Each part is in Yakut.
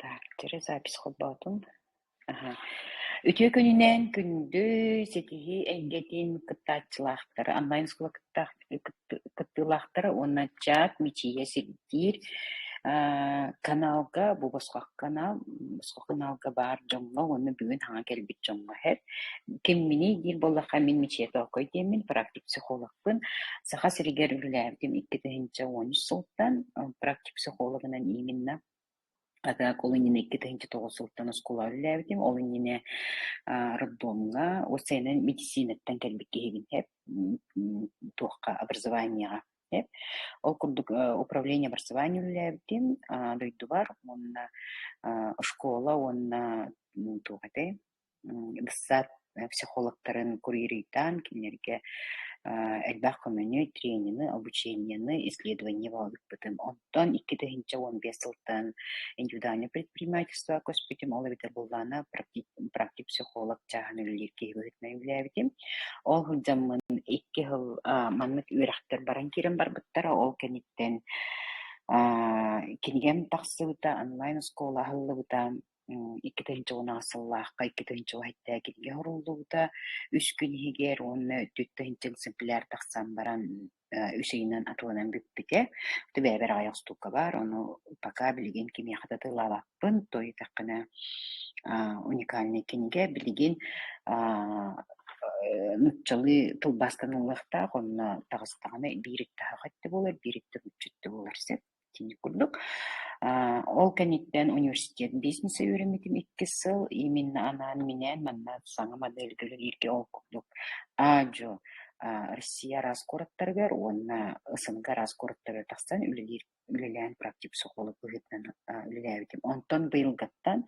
Так, дьэрэ запись холбоотум. Аһа. Үтүө күнүнэн күндү ситиһии эйгэтин кыттааччылаахтара, онлайн-оскуола кыттыылаахтара уонна чат Мичийэ сирдиир каналга, бу босхо канал, босхо каналга баар дьоҥҥо уонна бүгүн хаҥа кэлбит дьоҥҥо иһэр. Кимминий диир буоллахха, мин Мичийэ Тоокой диэммин, практик психологпын. Саха сиригэр үлэлээбитим 2013 сылтан, практик психологынан именно А ол иннинэ 2009 сылтан оскуолаҕа үлэлээбитим. Ол иннинэ роддомҥа, уопсайынан медицинаттан кэлбит киһибин эп, туохха образованиеҕа эп. Ол курдук управление образования үлэлээбитим дойдубар уонна школа уонна туох этэй Дыссаат психологтарын курируйдаан кинилэргэ элбэх көмөнү, тренины, обучениены, исследование ыыппытым. Онтон 2015 сылтан индивидуальное предпринимательство көспүтүм, ол эбэтэр буоллаҕына практик-психолог чааһын үлэлиир киһи быһыытынан үлэлээбитим. Ол сылдьаммын икки сыл маннык үөрэхтэр баран киирэн барбыттара, ол кэнниттэн кинигэм тахсыбыта, онлайн-оскуола аһыллыбыта. 2010 сыллаахха 2017 кинигэ уһуруллубута. Үс күн иһигэр уонна 4 000 экземпляр тахсан баран үс ыйынан атыланан бүппүтэ. Бэйэбэр аҕыйах устуука баар, ону пока билигин кимиэхэ да атыылаабаппын. То диэтэххинэ уникальнай кинигэ билигин нууччалыы тылбаастаныллыахтаах, онно таҕыстаҕына биир икки аһаҕа өттө буолар, биир икки нуучча өттө буолар сөп. Итинник курдук. Ол кэнниттэн университет бизнеса үөрэммитим иккис сыл. Именно анаан-минээн манна саҥа модельга үлэлииргэ ол курдук аа-дьуо Россия араас куораттарыгар уонна СНГ араас куораттарыгар тахсан үлэлиир үлэлээн практик психолог быһыытынан үлэлээбитим. Онтон быйылгаттан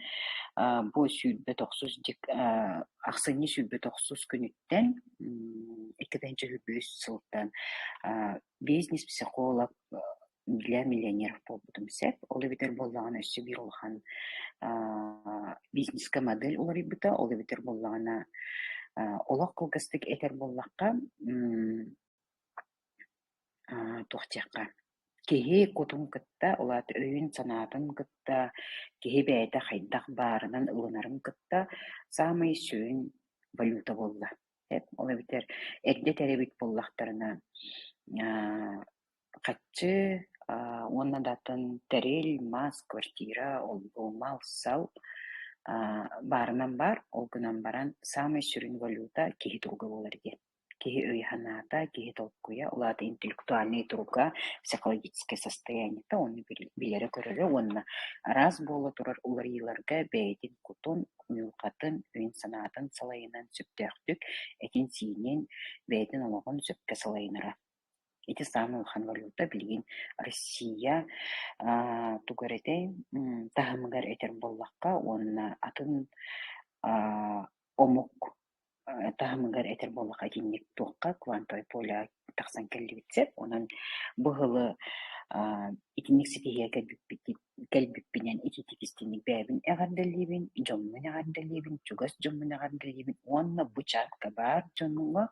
бу 29 ахсынньы 29 күнүттэн 2023 сылтан бизнес-психолог для миллионеров буолбутум сөп. Ол эбэтэр буоллаҕына өссө биир улахан бизнескэ модель уларыйбыта. Ол эбэтэр буоллаҕына олох кылгастык этэр буоллахха, туох диэххэ, киһи кутун кытта, ол аата өйүн-санаатын кытта, киһи бэйэтэ хайдах баарынан ылынарын кытта саамай сүрүн валюта буолла. Ол эбэтэр эрдэ этэр эбит буоллахтарына, хаччы уонна да атын тэрил, мас, квартира, ол-бу мал-сал баарынан баар, ол гынан баран саамай сүрүн валюта киһи туруга буолар диэн. Киһи өйө-санаата, киһи толкуйа, ол аата интеллектуальнай туруга, психологическое состояниета ону билэрэ-көрөрө уонна араас буола турар уларыйыыларга бэйэтин кутун, уйулҕатын, өйүн-санаатын салайынан сөптөөхтүк этин-сиинин, бэйэтин олоҕун сөпкө салайынара. Ити саамай улахан валюта билигин Россия тугу эрэ этэй таһымыгар этэр буоллахха уонна атын омук таһымыгар этэр буоллахха итинник туохха квантовай поле тахсан кэллибит сөп. Онон бу ыһылы итинник ситиһиигэ кэлбиппинэн итиитик истиҥник бэйэбин эҕэрдэлиибин, дьоммун эҕэрдэлиибин, чугас дьоммун эҕэрдэлиибин уонна бу чаакка баар дьоҥҥо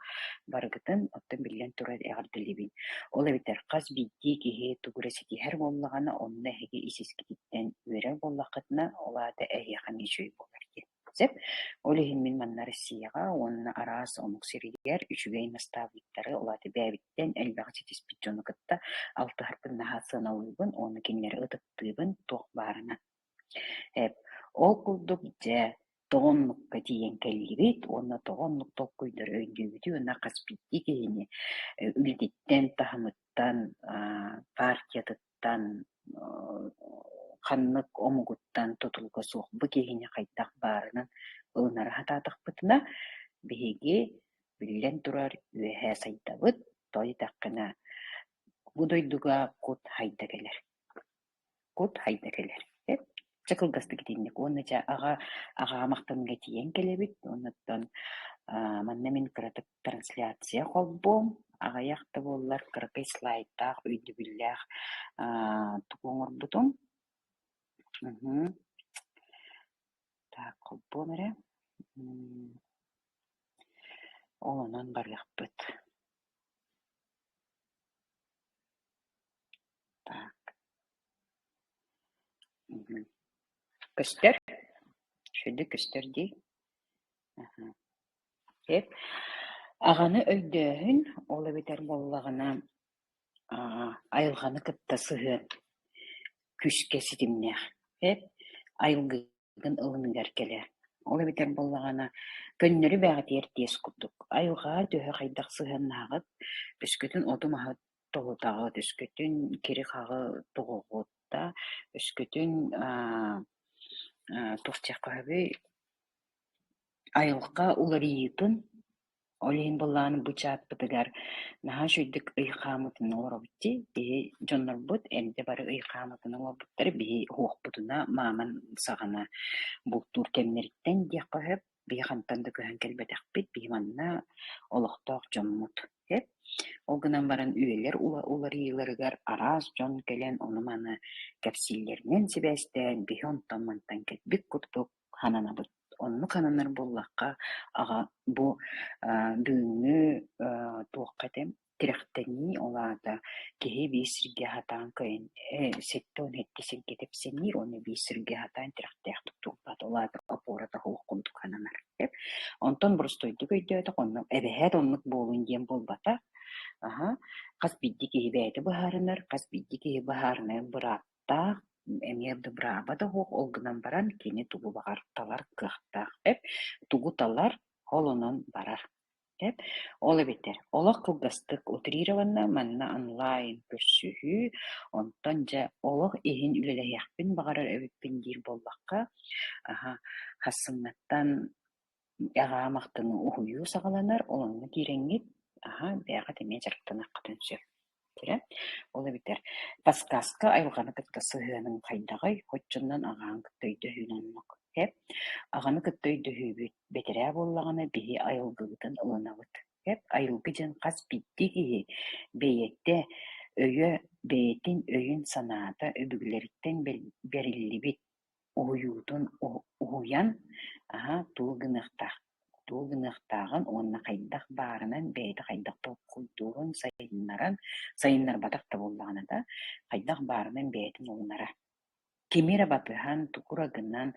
барыгытын оттон биллэн турар эҕэрдэлиибин. Ол эбэтэр хас биирдии киһи тугу эрэ ситиһэр буоллаҕына, онно эһиги ис-искититтэн үөрэр буоллаххытына, ол аата эһиэхэ эмиэ үчүгэй буолар диэн. Сөп. Ол иһин мин манна Россияҕа уонна араас омук сиригэр үчүгэй наставниктары, ол аата бэйэбиттэн элбэҕи ситиспит дьону кытта алтыһарбын наһаа сыаналыыбын уонна кинилэри ытыктыыбын туох баарынан. Эп, ол курдук дьэ тоҕо оннукка тиийэн кэллибит уонна тоҕо оннук толкуйдары өйдүүбүтүй уонна хас биирдии киһини үлэтиттэн, таһымыттан, партиятыттан, ханнык омугуттан тутулуга суох бу киһини хайдах баарынан ылынары сатаатахпытына, биһиги, биллэн турар, үөһэ сайдабыт, тоҕо диэтэххинэ, бу дойдуга кут хайда кэлэр. Кут хайда кэлэр. Чэ кылгастык итинник уонна чэ аҕа аҕаҕа махтанарга тиийэн кэлэбит уоннаттан манна мин кыратык трансляция холбуом аҕыйах да буоллар кыракый слайдаах өйдөбүллээх тугу оҥорбутум. Так холбуом эрэ. Ол онон барыахпыт. Так. Көстөр? Үчүгэйдик көстөр дии. Аһа. Сөп. Аҕаны өйдөөһүн, ол эбэтэр буоллаҕына айылҕаны кытта сыһыан күүскэ ситимнээх. Сөп. Айылгыгын ылыныгар кэлэр. Ол эбэтэр буоллаҕына көннөрү бэҕэтиэр тиэс курдук. Айылҕаҕа төһө хайдах сыһыаннаһаҕыт, өскөтүн оту-маһы тоһутаҕыт, өскөтүн кири-хаҕы тоҕоҕут да, өскөтүн туох диэххэ сөбүй, айылҕа уларыйыытын, ол иһин буоллаҕына бу чаатпытыгар наһаа үчүгэйдик ый хаамыытын олоробут дии. Биһи дьоннорбут эрдэ бары ый хаамыытын олорбуттар, биһи уһуохпутуна мааман саҕана бултуур кэмнэриттэн диэххэ сөп. Биһи хантан да көһөн кэлбэтэхпит, биһи манна олохтоох дьоммут сөп. Ол гынан баран үйэлэр уларыйыыларыгар араас дьон кэлэн ону-маны кэпсииллэринэн сибээстээн биһи онтон-мантан кэлбит курдук хананабыт. Оннук хананар буоллахха, аҕа бу бүгүҥҥү туохха этэ тирэхтэнии, ол аата киһи биир сиргэ сатаан кыайан 77 сиргэ тэпсэҥниир уонна биир сиргэ сатаан тирэхтээхтик турбат, ол аата опората суох курдук сананар. Онтон боростуойдук өйдөөтөх, онно эбэһээт оннук буолун диэн буолбатах. Аһа, хас биирдии киһи бэйэтэ быһаарынар, хас биирдии киһи быһаарынар бырааптаах, эмиэ да бырааба да суох, ол гынан баран кини тугу баҕар талар кыахтаах. Тугу талар, ол онон барар. Сөп. Ол эбэтэр олох кылгастык утрированно манна онлайн көрсүһүү, онтон дьэ олох иһин үлэлэһиэхпин баҕарар эбиппин диир буоллахха, аһа, хассыҥҥаттан аҕаа махтаны уһуйуу саҕаланар, ол онно киирэҥҥит, аһа, бэйэҕит эмиэ дьарыктаныаххытын сөп. Кирэ. Ол эбэтэр подсказка айылҕаны кытта сыһыаныҥ хайдаҕый, оччонон аҕаҕын кытта өйдөһүүн оннук. Сөп. Аҕаны кытта өйдөһүүбүт бэтэрээ буоллаҕына биһи айылгыбытын ылынабыт. Сөп. Айылгы диэн хас биирдии киһи бэйэтэ өйө бэйэтин өйүн-санаата өбүгэлэриттэн бэриллибит уһуйуутун уһуйан, аһа тугу гыныахтаах тугу гыныахтааҕын уонна хайдах баарынан бэйэтэ хайдах толкуйдуурун сайыннаран, сайыннарбатах да буоллаҕына да, хайдах баарынан бэйэтин ылынара. Кими эрэ батыһан, тугу эрэ гынан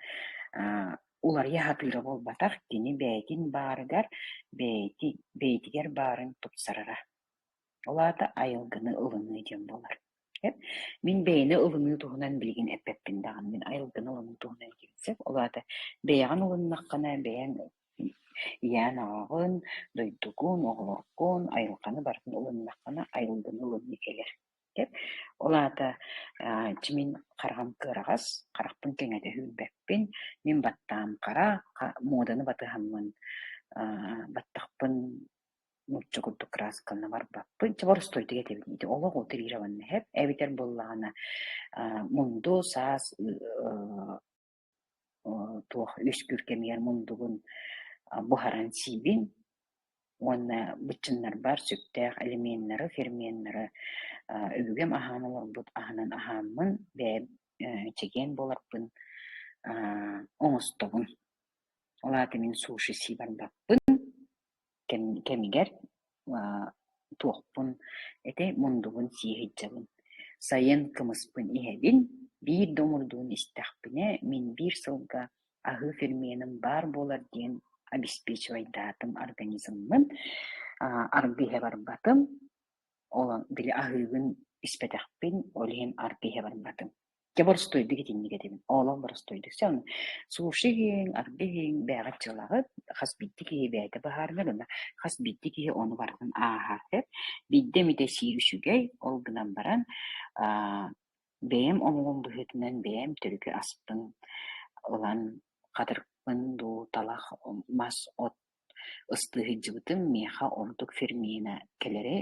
уларыйа сатыыра буолбатах, кини бэйэтин баарыгар, бэйэти бэйэтигэр баарын тупсарара. Ол аата айылгыны ылыныы диэн буолар. Мин бэйэни ылыныы туһунан билигин эппэппин даҕаны, мин айылгыны ылыныы туһунан этиэм сөп. Ол аата бэйэҕин ылыннаххына, бэйэҥ ийээн аҕаҕын, дойдугун, оҕолоргун, айылҕаны барытын ылыннаххына, айылгыны ылыныы кэлэр. Ол аата дьэ мин хараҕым кыараҕас, харахпын кэҥэтэ сүүрбэппин, мин баттаам хара, муоданы батыһаммын баттахпын нуучча курдук кырааскалана барбаппын. Чэ боростуойдук этэбин ити олох утрированно иһэр. Эбэтэр буоллаҕына мунду саас туох үөскүүр кэмигэр мундубун буһаран сиибин уонна быччыннарбар сөптөөх элеменнары, ферменнары өбүгэм аһаан олорбут аһынан аһааммын бэйэм чэгиэн буоларбын оҥостобун. Ол аата мин суши сии барбаппын, кэмигэр туохпун этэй мундубун сии сылдьабын. Сайын кымыспын иһэбин, биир да омурдуун истэхпинэ, мин биир сылга аһыы ферменым баар буолар диэн обеспечивайдаатым организммын, аргы иһэ барбатым, ол били аһыыбын испэтэхпин, ол иһин аргы иһэ барбатым. Дьэ боростуойдук итинник этибин. Оолоҥ боростуойдук. Сэ ону суши иһиҥ, аргы иһиҥ, бэйэҕит дьыалаҕыт, хас биирдии киһи бэйэтэ быһаарынар уонна хас биирдии киһи ону барытын ааһар сөп. Биирдэ эмитэ сиир үчүгэй, ол гынан баран аа бэйэм омугум быһыытынан бэйэм төрүкү аспын ылан хатырыкпын дуу, талах, мас, от Ыстыы сылдьыбытым, миэхэ ордук фермена кэлэрэ,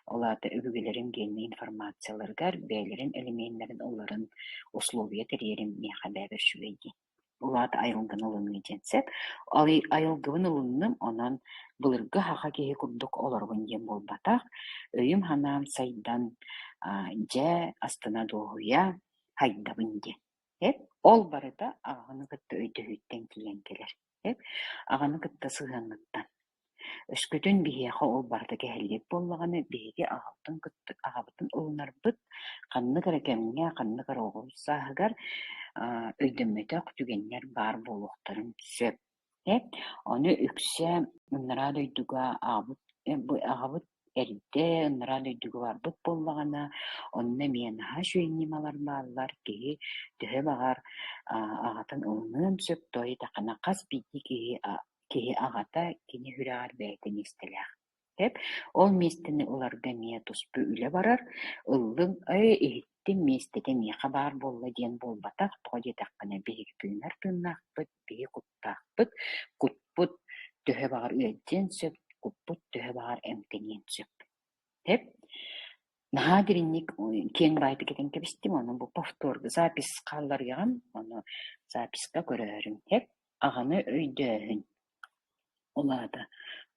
ол аата өбүгэлэрим геннэй информацияларыгар бэйэлэрин элеменнэрин ыларын условия тэрийэрим миэхэ бэйэбэр үчүгэй дии. Ол аата айылгыны ылыныы диэн сөп. Айылгыбын ылынным, онон былыргы саха киһи курдук олоробун диэн буолбатах. Өйүм-санаам сайдан, дьэ, астына дуоһуйа сайдабын диэн. Ол барыта аҕаны кытта өйдөһүүттэн киирэн кэлэр. Аҕаны кытта сыһыаҥҥыттан. Өскөтүн биһиэхэ ол барыта кэһиллибит буоллаҕына, биһиги аҕабытын кытта аҕабытын ылынарбыт ханнык эрэ кэмҥэ, ханнык эрэ оҕо сааһыгар өйдөммөтөх түгэннэр баар буолуохтарын сөп. Ону үксэ ынараа дойдуга аҕабыт аҕабыт эрдэ ынараа дойдуга барбыт буоллаҕына, онно эмиэ наһаа үчүгэй ньымалар бааллар, киһи төһө баҕар аҕатын ылыныан сөп, тоҕо диэтэххинэ хас биирдии киһи киһи аҕата кини сүрэҕэр бэйэтэ миэстэлээх. Сөп. Ол миэстэни ыларга эмиэ туспа үлэ барар. Ыллыҥ, ээ, иһиттим, миэстэтэ миэхэ баар буолла диэн буолбатах. Тоҕо диэтэххинэ, биһиги тыынар тыыннаахпыт, биһи куттаахпыт, куппут төһө баҕар ыалдьыан сөп, куппут төһө баҕар эмтэниэн сөп. Сөп. Наһаа дириҥник киэҥ баайдык этэн кэбистим, ону бу повторга запись хаалларыаҕым, ону записка көрөөрүҥ. Сөп. Аҕаны өйдөөһүн. Ол аата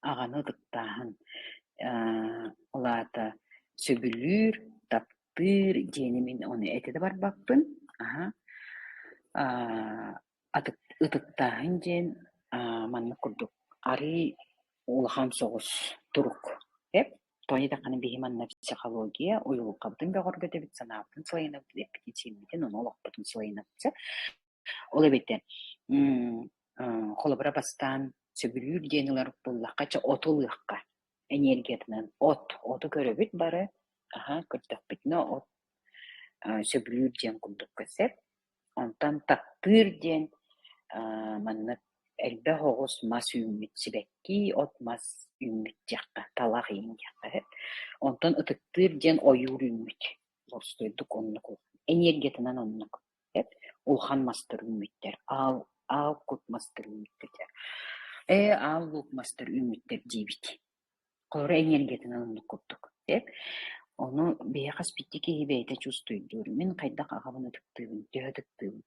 аҕаны ытыктааһын, ол аата сөбүлүүр, таптыыр диэни мин ону этэ да барбаппын. Аһа ытыктааһын диэн маннык курдук арыый улахан соҕус турук. Эп тоҕо диэтэххинэ биһи манна психология, уйулҕабытын бөҕөргөтөбүт, санаабытын салайынабыт, эппитин-сииммитин, ону олохпутун салайынабыт. Ол эбэтэр холобура бастаан сөбүлүүр диэн ылар буоллахха, чэ оту ылыахха энергиятынан от, оту көрөбүт бары, аһа көрдөхпүтүнэ от сөбүлүүр диэн курдукка сөп. Онтон таптыыр диэн маннык элбэх оҕус мас үүммүт сибэкки, от-мас үүммүт диэххэ, талах иин диэххэ сөп. Онтон ытыктыыр диэн ойуур үүммүт, боростуойдук оннук энергиятынан оннук. Улахан мастар үүммүттэр, аал аал кут мастар үүммүттэр. Ээ, аал луук мастар үүммүттэр диибит. Холобура энергиятынан оннук курдук. Ону биһи хас биирдии киһи бэйэтэ чувствуйдуур. Мин хайдах аҕабын ытыктыыбын, төһө ытыктыыбын.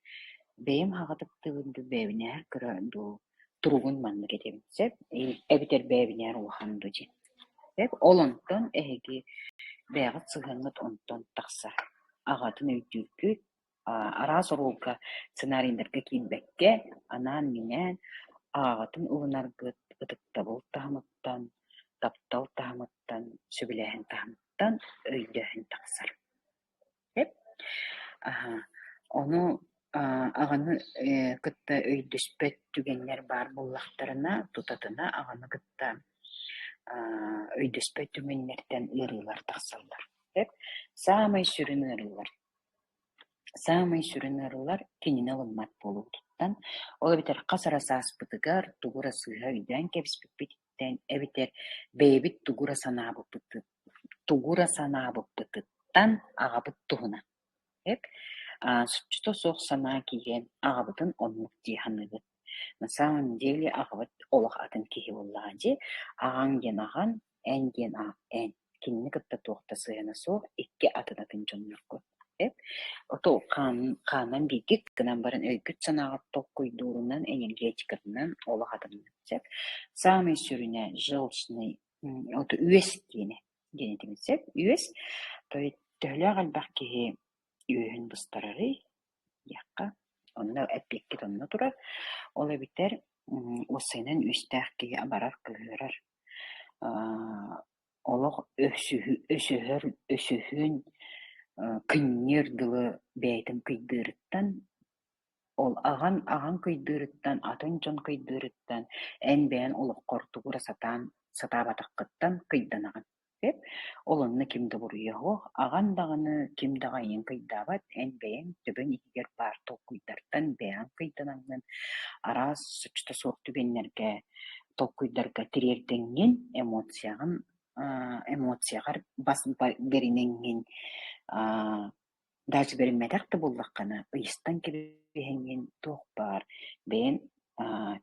Бэйэм аҕа ытыктыыбын дуу, бэйэбинээр кыра дуу, туругун маннык этэбин сөп. Эбэтэр бэйэбинээр улахан дуу диэн. Сөп. Ол онтон эһиги бэйэҕит сыһыаҥҥыт онтон тахсар. Аҕатын өйдүүргүт, араас оруолга сценарийдарга киирбэккэ, анаан-минээн аҕаҕытын ылынаргыт ытыктабыл таһымыттан, таптал таһымыттан, сөбүлээһин таһымыттан өйдөөһүн тахсар. Сөп. Ону аҕаны кытта өйдөспөт түгэннэр баар буоллахтарына, тутатына аҕаны кытта өйдөспөт түгэннэртэн ыарыылар тахсаллар. Сөп. Саамай сүрүн ыарыылар Саамай сүрүн ыарыылар кинини ылыммат буолуутуттан, ол эбэтэр хас эрэ сааспытыгар тугу эрэ сыыһа өйдөөн кэбиспиппититтэн эбэтэр бэйэбит тугу эрэ тугу эрэ санаабыппытыттан аҕабыт туһунан соччото суох санаа киирэн аҕабытын оннук дии саныыбыт. На самом деле аҕабыт олох атын киһи буоллаҕа дии. Аҕаҥ диэн аҕаҥ, эн диэн эн. Кинини кытта туох да сыһыана суох икки атын-атын дьонноргут. Ото хаанан бииргит гынан баран өйгүт-санааҕыт толкуйдуурунан, энергетикатынан олох атыннык сөп. Саамай сүрүнэ желчный ото үөс диэнэ диэн этибит сөп. Үөс то есть төһөлөөх элбэх киһи үөһүн быстарарый диэххэ. Онно эппиэккит онно турар. Ол эбэтэр уоссайынан үөстээх киһи абарар, кыыһырар олох өсөһөр өсөһүөн кынньыар дылы бэйэтин кыйдыырыттан, ол аҕан аҕаҥ кыйдыырыттан, атын дьон кыйдыырыттан, эн бэйэҥ олоххор тугу эрэ сатаан сатаабатаххыттан кыйданаҕын. Сөп. Ол онно ким да буруйа суох, аҕан даҕаны ким даҕаны эйигин кыйдаабат, эн бэйэҥ төбөҥ иһигэр баар толкуйдартан бэйэҕин кыйданаҥҥын араас соччото суох түгэннэргэ толкуйдарга тириэрдэҥҥин, эмоцияҕын эмоцияҕар бас бэринэҥҥин даже бэриммэтэх да буоллаххына, ыйыстан кэбиһэҥҥин туох баар бэйэҥ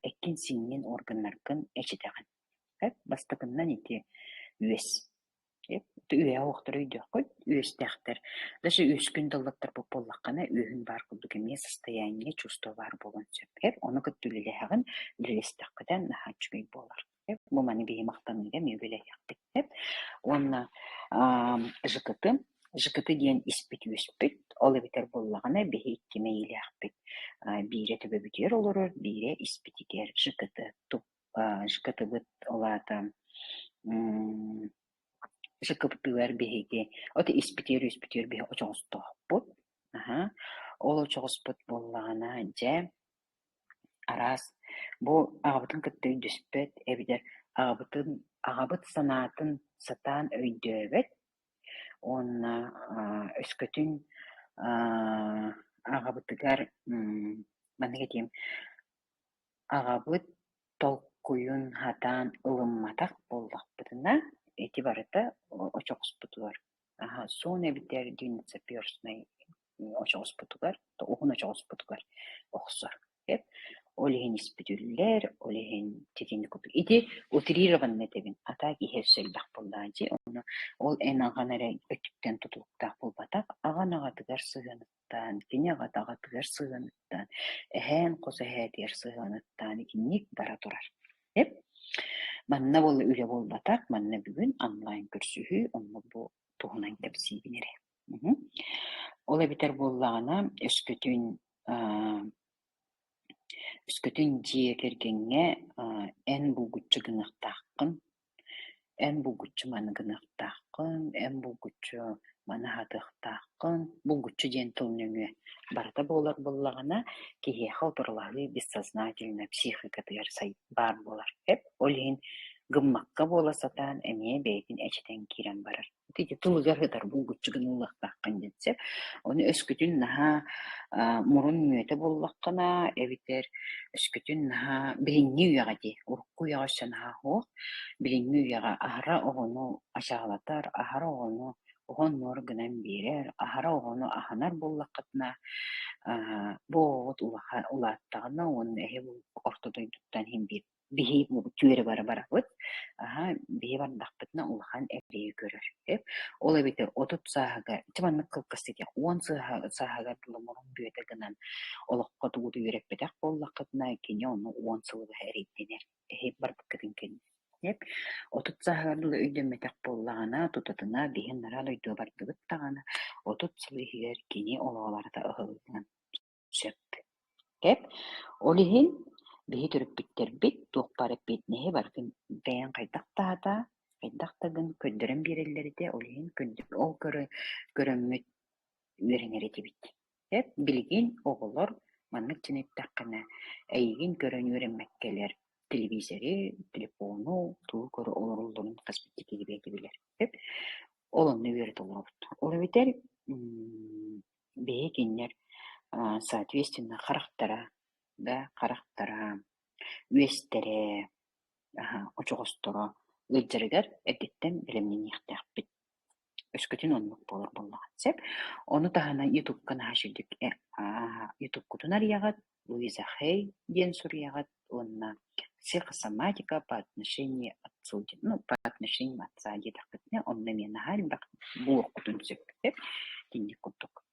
эккин-сииҥҥин, органнаргын эчэтэҕин. Бастакыннан ити үөс. Үөһэ оһохтору өйдүөххүт, үөстээхтэр. Даже үөскүн да ыллаттарбыт буоллаххына, үөһүн баар курдук эмиэ состояние, чувство баар буолуон сөп. Ону кытта үлэлэһэҕин, үлэлэстэххитэ наһаа үчүгэй буолар. Бу маны биһи махтаныыга эмиэ үлэлэһиэхпит. Уонна ЖКТ. ЖКТ диэн испит-үөспүт, ол эбэтэр буоллаҕына биһи икки мэйиилээхпит. Биирэ төбөбүтүгэр олорор, биирэ испитигэр ЖКТ ЖКТ-быт ол аата ЖКП-тыгар биһиги от испитигэр-үөспүтүгэр биһи очоҕостоохпут. Аһа. Ол очоҕоспут буоллаҕына, дьэ, араас бу аҕабытын кытта өйдөспөт эбэтэр аҕабытын аҕабыт санаатын сатаан өйдөөбөт уонна өскөтүн аҕабытыгар маннык этиэм, аҕабыт толкуйун сатаан ылымматах буоллахпытына, ити барыта очоҕоспутугар суон эбэтэр длинноперстнай очоҕоспутугар, уһун очоҕоспутугар охсор. Ол иһин испит үллэр, ол иһин итинник курдук. Ити утрированно этэбин, а так иһэ өссө элбэх буоллаҕа дии. Ону ол эн аҕан эрэ өттүттэн тутулуктаах буолбатах, аҕан аҕатыгар сыһыаныттан, кини аҕата аҕатыгар сыһыаныттан, эһээн хос эһээтигэр сыһыаныттан итинник бара турар. Манна буолла үлэ буолбатах, манна бүгүн онлайн көрсүһүү, онно бу туһунан кэпсиибин эрэ. Ол эбэтэр буоллаҕына, өскөтүн өскөтүн дьиэ кэргэҥҥэ эн булгуччу гыныахтааххын, эн булгуччу маны гыныахтааххын, эн булгуччу маны аһатыахтааххын, булгуччу диэн тыл нөҥүө барыта буолар буоллаҕына, киһиэхэ утарылаһыы бессознательно психикатыгар баар буолар. Ол иһин гыммакка буола сатаан эмиэ бэйэтин эчэтэн киирэн барар. Ити тылыгар сытар булгуччу гыныллыахтааххын диэн сөп. Ону өскөтүн наһаа мурун мүөтэ буоллаххына, эбэтэр өскөтүн наһаа билиҥҥи үйэҕэ дии, урукку үйэҕэ өссө наһаа суох, билиҥҥи үйэҕэ аһара оҕону ачаалатар, аһара оҕону оһон-нуор гынан биэрэр, аһара оҕону аһынар буоллаххытына, бу оҕоҕут улахан улааттаҕына уонна эһи орто дойдуттан иһин биир биһи түөрэ бара барабыт, аһа биһи бардахпытына улахан эрэйи көрөр. Ол эбэтэр 30 сааһыгар, ити маннык кылгас этиэх, 10 сааһыгар дылы мурун бүөтэ гынан олоххо тугу да үөрэппэтэх буоллаххытына, кини ону 10 сылы быһа эрэйдэнэр. Эһи барбыккытын кэннэ. 30 сааһыгар дылы өйдөммөтөх буоллаҕына, тутатына биһи анараа дойдуга бардыбыт даҕаны, 30 сыл иһигэр кини олоҕо барыта ыһыллыан сөп. Ол иһин биһи төрөппүттэрбит туох баар эппиэтинэһи барытын бэйэҥ хайдах да аһатаа, хайдах да гын көрдөрөн биэрэллэр этэ, ол иһин ол көрөммүт үөрэнэр этибит. Билигин оҕолор маннык дьин эттэххинэ, эйигин көрөн үөрэммэккэлэр телевизори, телефону, тугу көрө олороллорун хас биирдии киһи бэйэтэ билэр. Ол онно үөрэтэ олоробут. Ол эбэтэр биһи кинилэр соответственно харахтара да харахтара, үөстэрэ, очоҕосторо ыалдьарыгар эрдэттэн бэлэмнэниэхтээхпит. Өскөтүн оннук буолар буоллаҕына сөп. Ону таһынан ютубка наһаа үчүгдүк ютубкутун арыйаҕыт, Луиза Хей диэн суруйаҕыт уонна психосоматика по отношению отцу диэн, ну, по отношению отца диэтэххитинэ, онно эмиэ наһаа элбэх булуоххутун сөп. Итинник курдук.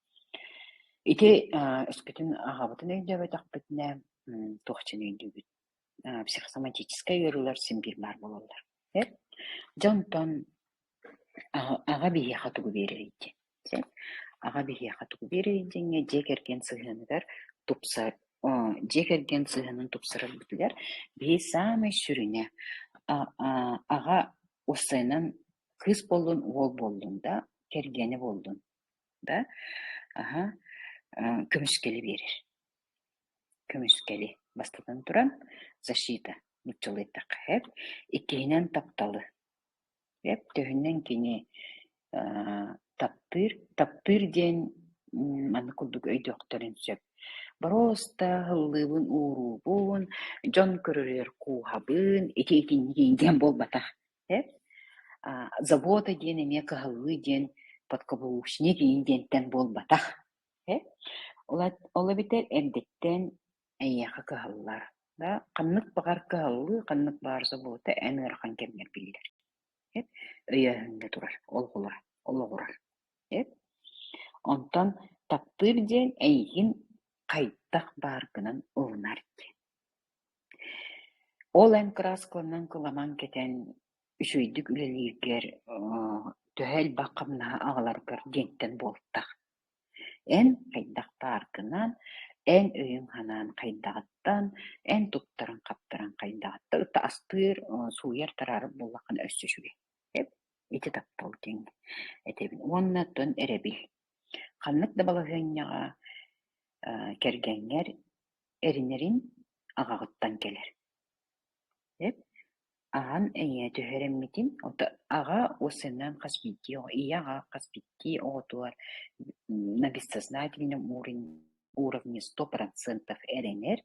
Ити өскөтүн аҕабытын өйдөөбөтөхпүтүнэ, туох дьин өйдүүбүт? Психосоматическай ыарыылар син биир баар буолаллар. Дьэ онтон аҕа биһиэхэ тугу биэрэрий диэн. Аҕа биһиэхэ тугу биэрэрий диэҥҥэ дьиэ кэргэн сыһыаныгар тупсар дьиэ кэргэн сыһыанын тупсарарбытыгар биһи саамай сүрүнэ аҕа уопсайынан кыыс буоллун, уол буоллун да, кэргэнэ буоллун да, аһа көмүскэли биэрэр. Көмүскэли бастатан туран защита нууччалыы эттэххэ сөп. Иккиһинэн тапталы. Сөп төһөнөн кини таптыыр, таптыыр диэн маннык курдук өйдүөхтэрин сөп. Боруоста һыллыыбын ууруубун, дьон көрөрүгэр кууһабын, ити итинник диэн буолбатах. Сөп. Забота диэн эмиэ кыһаллыы диэн подкаблучник иин диэнтэн буолбатах. Ол эбэтэр эрдэттэн эйиэхэ кыһаллар да, ханнык баҕар кыһаллыы, ханнык баҕар забота эн ыарахан кэмҥэр биллэр. Өйөөһүҥҥэ турар, олоҕурар. Онтон таптыыр диэн эйигин хайдах бааргынан ылынар диэн. Ол эн кырааскаланан кыламан кэтэн үчүгэйдик үлэлииргэр, төһө элбэх хамнаһы аҕаларгар диэнтэн буолтах. Эн хайдах бааргынан, Эн өйүҥ-санааҥ хайдаҕыттан, эн туттаран-хаптаран хайдаҕыттан, ытта астыыр, сууйар-тараарар буоллаххына өссө үчүгэй. Ити таптал диэн этэбин. Уонна оттон эрэбил. Ханнык да балаһыанньаҕа кэргэҥҥэр эринэрин аҕаҕыттан кэлэр. Аҕан эйиэ түһэрэммитин, аҕа уоссайынан хас биирдии оҕо, ийэ аҕа хас биирдии оҕотугар на бессознательном уровне 100% эрэнэр,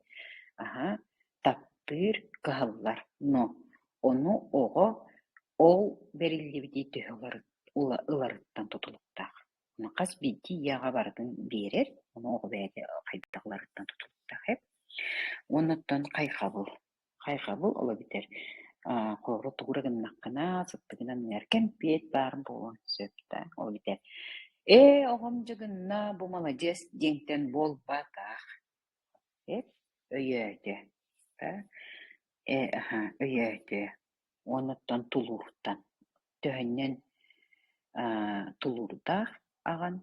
аһа, таптыыр, кыһаллар. Но ону оҕо ол бэриллибити төһө ыларыттан тутулуктаах. Ону хас биирдии ийэ аҕа барытын биэрэр, ону оҕо бэйэтэ хайдах ыларыттан тутулуктаах эбит. Уонна оттон хайҕабыл. Хайҕабыл ол эбэтэр холобура тугу эрэ гыннаххына, сыттыгынан ыар кэмпиэт баар буолуон сөп да, ол эбэтэр «Ээ, оҕом дьэ гынна, бу маладьыас» диэнтэн буолбатах. Эп өйөөтө, ээ, аһа, өйөөтө уонуттан тулууртан төһөннөн тулуурдаах аҕан,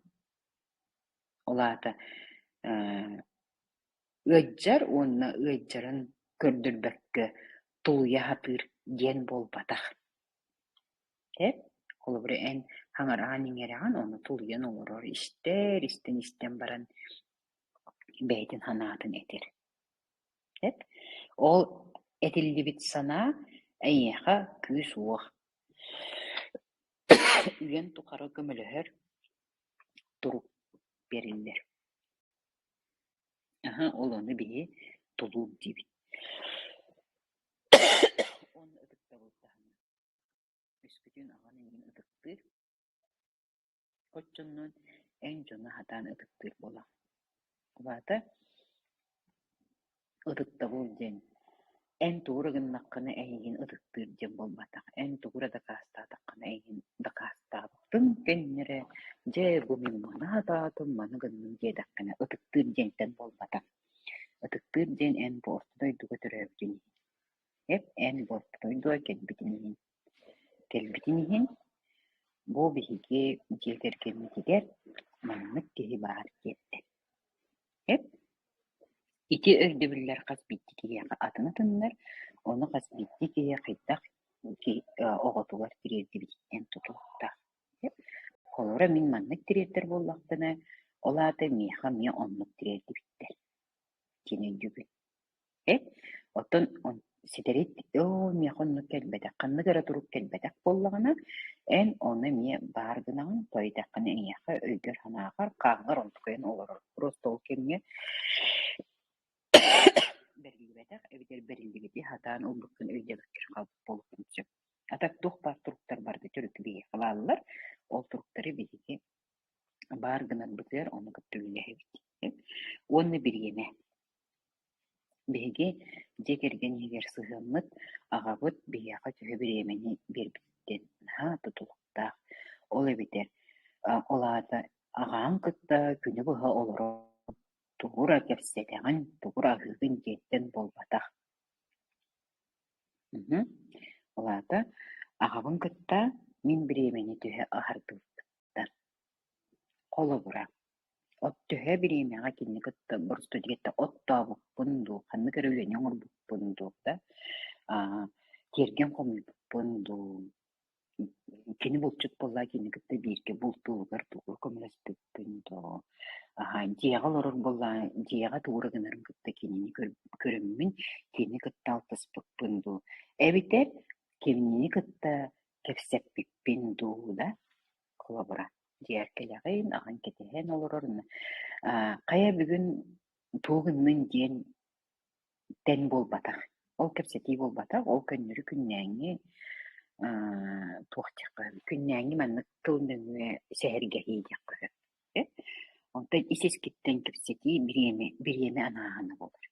ол аата ыалдьар уонна ыалдьарын көрдөрбөккө тулуйа сатыыр диэн буолбатах. Эп, холобура, эн хаҥараҕын-иҥэрэҕин, ону тулуйан олорор, истэр, истэн-истэн баран бэйэтин санаатын этэр. Эп, ол этиллибит санаа эйиэхэ күүс-уох, үйэн тухары көмөлөһөр турук бэриллэр. Аһа, ол ону биһи тулуур диибит. Уонна ытыктабыл таһынан. Өскөтүн аҕан эйигин ытыктыыр, оччонон эн дьону сатаан ытыктыыр буолаҕын. Ол аата ытыктабыл диэн эн тугу эрэ гыннаххына эйигин ытыктыыр диэн буолбатах. Эн тугу эрэ дакаастаатаххына эйигин дакаастаабытыҥ кэннэ дьэ бу мин маны сатаатым, маны гынным диэтэххинэ ытыктыыр диэнтэн буолбатах. Ытыктыыр диэн эн бу орто дойдуга төрөөбүтүн иһин. Эп эн бу орто дойдуга кэлбитин иһин. Кэлбитин иһин бу биһиги дьиэ кэргэммитигэр маннык киһи баар диэттэр. Эп ити өйдөбүллэр хас биирдии киһиэхэ атын-атыннар, ону хас биирдии киһи хайдах оҕотугар тириэрдибититтэн тутулуктаах. Холобура, мин маннык тириэрдэр буоллахпына, ол аата миэхэ эмиэ оннук тириэрдибиттэр диэн өйдүүбүн. Оттон ситэри оо миэхэ оннук кэлбэтэх, ханнык эрэ турук кэлбэтэх буоллаҕына, эн ону эмиэ баар гынаҕын, тоойуйдаххына эйиэхэ өйгөр-санааҕар, хааҥҥар онтукайын олорор. Просто ол кэмҥэ бэриллибэтэх эбэтэр бэриллибити сатаан ылбыккын өйдөөбөккө хаалбыт буолуоххун сөп. А так туох баар туруктар барыта төрүкү биһиэхэ бааллар, ол туруктары биһиги баар гынарбытыгар ону кытта үлэлэһэбит. Уонна бириэмэ. Биһиги дьиэ кэргэн иһигэр сыһыаммыт, аҕабыт биһиэхэ төһө бириэмэни биэрбититтэн наһаа тутулуктаах. Ол эбэтэр ол аата аҕаҕын кытта күнү быһа олорон тугу эрэ кэпсэтэҕин, тугу эрэ аһыыгын диэнтэн буолбатах. Ол аата аҕабын кытта мин бириэмэни төһө аһардыбыппыттан. Холобура, от төһө бириэмэҕэ кинини кытта боростуой оттообуппун дуу, ханнык эрэ үлэни оҥорбуппун дуу да, тиэргэн хомуйбуппун дуу, кини булчут буоллаҕа кинини кытта бииргэ бултууругар тугу көмөлөспүппүн дуу, дьиэҕэ олорор буоллаҕына дьиэҕэ тугу эрэ гынарын кытта кинини көрөммүн, кинини кытта алтыспыппын дуу, эбэтэр кинини кытта кэпсэппиппин дуу да, холобура. Дьиэҕэр кэлэҕин, аҕаҥ кэтэһэн олорор, хайа бүгүн тугу гынныҥ диэн тэн буолбатах. Ол кэпсэтии буолбатах, ол көннөрү күннээҥҥи туох диэххэ сөбүй, күннээҥҥи маннык тыл нөҥүө сэһэргэһии диэххэ сөп. Онтон ис-искиттэн кэпсэтии бириэмэ, бириэмэ анааһына буолар.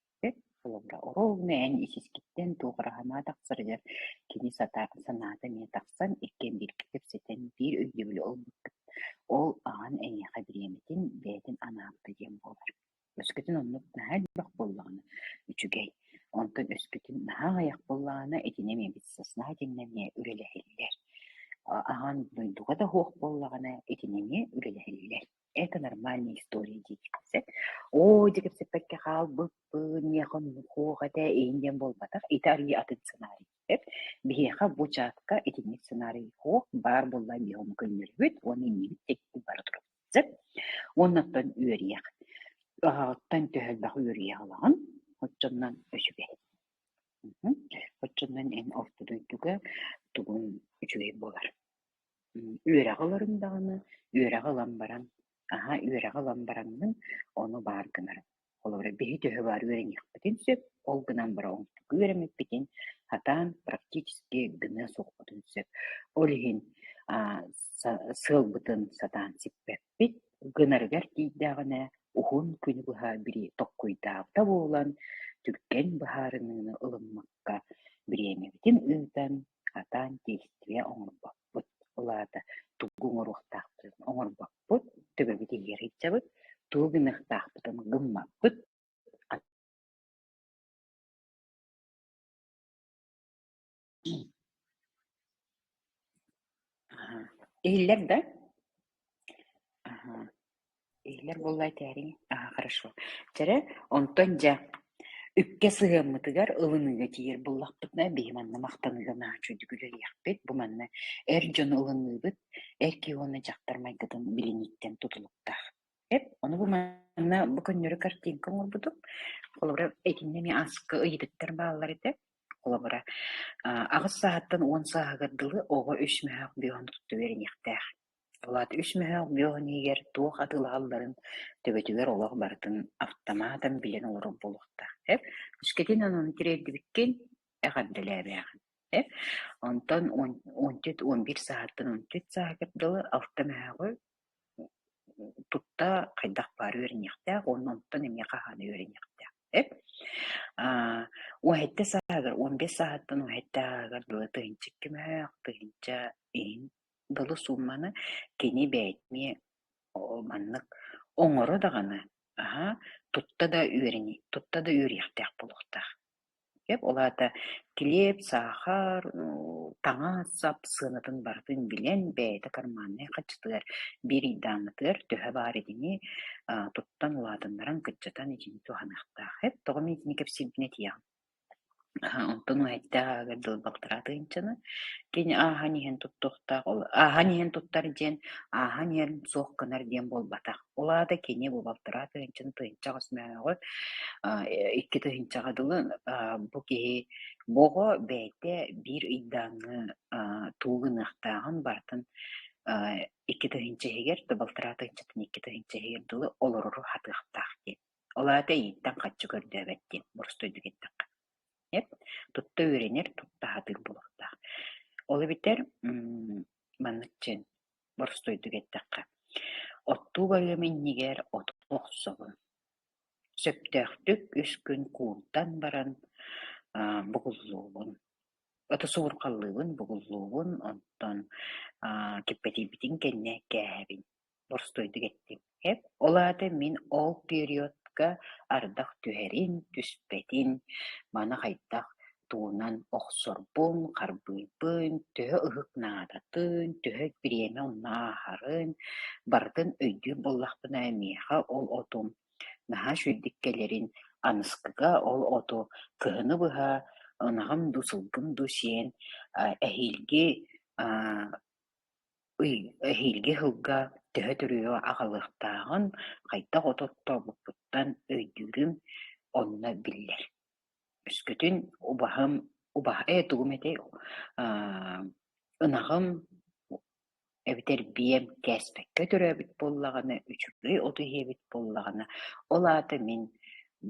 Холобура, оруобуна эн ис-искиттэн туох эрэ санаа тахсарыгар кини санаата эмиэ тахсан, иккиэн бииргэ кэпсэтэн биир өйдөбүлү ылбыккыт. Ол аҕан эйиэхэ бириэмэтин бэйэтин анаабыта диэн буолар. Өскөтүн оннук наһаа элбэх буоллаҕына үчүгэй, онтон өскөтүн наһаа аҕыйах буоллаҕына итини эмиэ бессознательно эмиэ үлэлэһиллэр. Аҕан дойдуга да суох буоллаҕына итини эмиэ үлэлэһиллэр. Это нормальная история дии кэпсэт. Оо, дьэ кэпсэппэккэ. хаалбыппын, миэхэ оннук суох этэ иһин диэн буолбатах. Ити арыый атын сценарий. Биһиэхэ бу чатка итинник сценарий суох, баар буолла биһи ону көннөрүбүт уонна иннибит диэки бара турабыт. Сөп. Уоннаттан үөрүйэх. Аҕаҕыттан төһө элбэх үөрүйэх ылаҕын, оччонон үчүгэй. Оччонон эн орто дойдуга тугуҥ үчүгэй буолар. Үөрэҕи ыларыҥ даҕаны, үөрэҕи ылан баран, аһа үөрэҕи ылан бараҥҥын ону баар гынарыҥ. Холобура, биһи төһө баар үөрэниэхпитин сөп, ол гынан баран оҥтугу үөрэммиппитин сатаан практически гыныа суохпутун сөп. Ол иһин сыалбытын сатаан сиппэппит, гынарыгар тиийдэҕинэ уһун күнү быһа били токкуйдаабыта буолан, түргэн быһаарыныыны ылыммакка бириэмэбитин ыытан, сатаан действие оҥорбоппут. Ол аата тугу оҥоруохтаахпытын оҥорбоппут, төбөбүт иһигэр сылдьабыт, тугу гыныахтаахпытын гыммаппыт. Иһиллэр да? Иһиллэр буолла этээриҥ. Аа, хорошо. Чэрэ, онтон дьэ, үпкэ сыһыаммытыгар ылыныыга тиийэр буоллахпытына, биһи манна махтаныыга наһаа үчүгэйдик үлэлиэхпит. Бу манна эр дьону ылыныыбыт, эр киһи уонна дьахтар майгытын билинииттэн тутулуктаах. Эп, ону бу манна бу көннөрү картинка оҥорбутум. Холобура, итиннэ эмиэ аска ыйытыктар бааллар этэ. Холобура, 8 сааһыттан 10 сааһыгар дылы оҕо үс мөһөөх бүөҕүн тутта үөрэниэхтээх. Ол аата үс мөһөөх бүөҕүн иһигэр туох атыылаһалларын төбөтүгэр олох барытын автоматом билэн олорор буолуохтаах. Эп, үскэтин онон тириэрдибиккин эҕэрдэлээбээҕин. Эп, онтон 14-11 сааһыттан 14 сааһыгар дылы алта мөһөөҕү тутта хайдах баар үөрэниэхтээх уонна онтон эмиэ хаһаана үөрэниэхтээх. Эп 17 сааһыгар, 15 сааһыттан 17 сааһыгар дылы 1002 мөһөөх, 1000 иһин дылы суумманы кини бэйэтэ эмиэ маннык оҥоро даҕаны, аһа, тутта да үөрэни, тутта да үөрүйэхтээх буолуохтаах. Сөп, ол аата килиэп, саахар, таҥас-сап сыанатын барытын билэн, бэйэтэ карманнай харчытыгар биир ыйдааҥҥытыгар төһө баар итини туттан улаатыннаран, кыччатан итини туһаныахтаах. Эп, тоҕо мин итини кэпсиирбин этиэҕим. Онтон уһайдаах ааҕар дылы балтараа тыһыынчаны кини ааһан иһэн туттуохтаах. Ол ааһан иһэн туттар диэн ааһан иһэн суох гынар диэн буолбатах. Ол аата кини бу балтараа тыһыынчаны тыһыынча аҕыс мөһөөҕү 2 тыһыынчаҕа дылы бу киһи бу оҕо бэйэтэ биир ыйдааҥҥы тугу гыныахтааҕын барытын 2 тыһыынча иһигэр да балтараа тыһыынчаттан 2 тыһыынча иһигэр дылы олорору сатыахтаах диэн. Ол аата эйииттэн харчы көрдөөбөт диэн боростуойдук эттэххэ. Эп, тутта үөрэнэр, тутта сатыыр буолуохтаах. Ол эбэтэр маннык диэн боростуойдук эттэххэ, оттуу барыам иннигэр оту охсобун. Сөптөөхтүк үс күн куурдан баран бугуллуубун. Ото суурҕаллыыбын, бугуллуубун, онтон киппэтийбитин кэннэ кээһэбин. Боростуойдук эттим. Эп, ол аата мин ол периодка ардах түһэрин, түспэтин, маны хайдах тугунан охсорбун, харбыырбын, төһө ыһык наадатын, төһө бириэмэ онно ааһарын барытын өйдүүр буоллахпына, миэхэ ол отум наһаа үчүгэйдик кэлэрин, аныскыга ол оту кыһыны быһа ынаҕым дуу, сылгым дуу сиэн эһиилги Эһиилги сылга төһө төрүөҕү аҕалыахтааҕын, хайдах от оттообуппуттан өйдүүрүм онно биллэр. Өскөтүн убаһым убаһа ээ тугум этэй ынаҕым эбэтэр биэм кээспэккэ төрөөбүт буоллаҕына, үчүгэй оту иһиэбит буоллаҕына, ол аата мин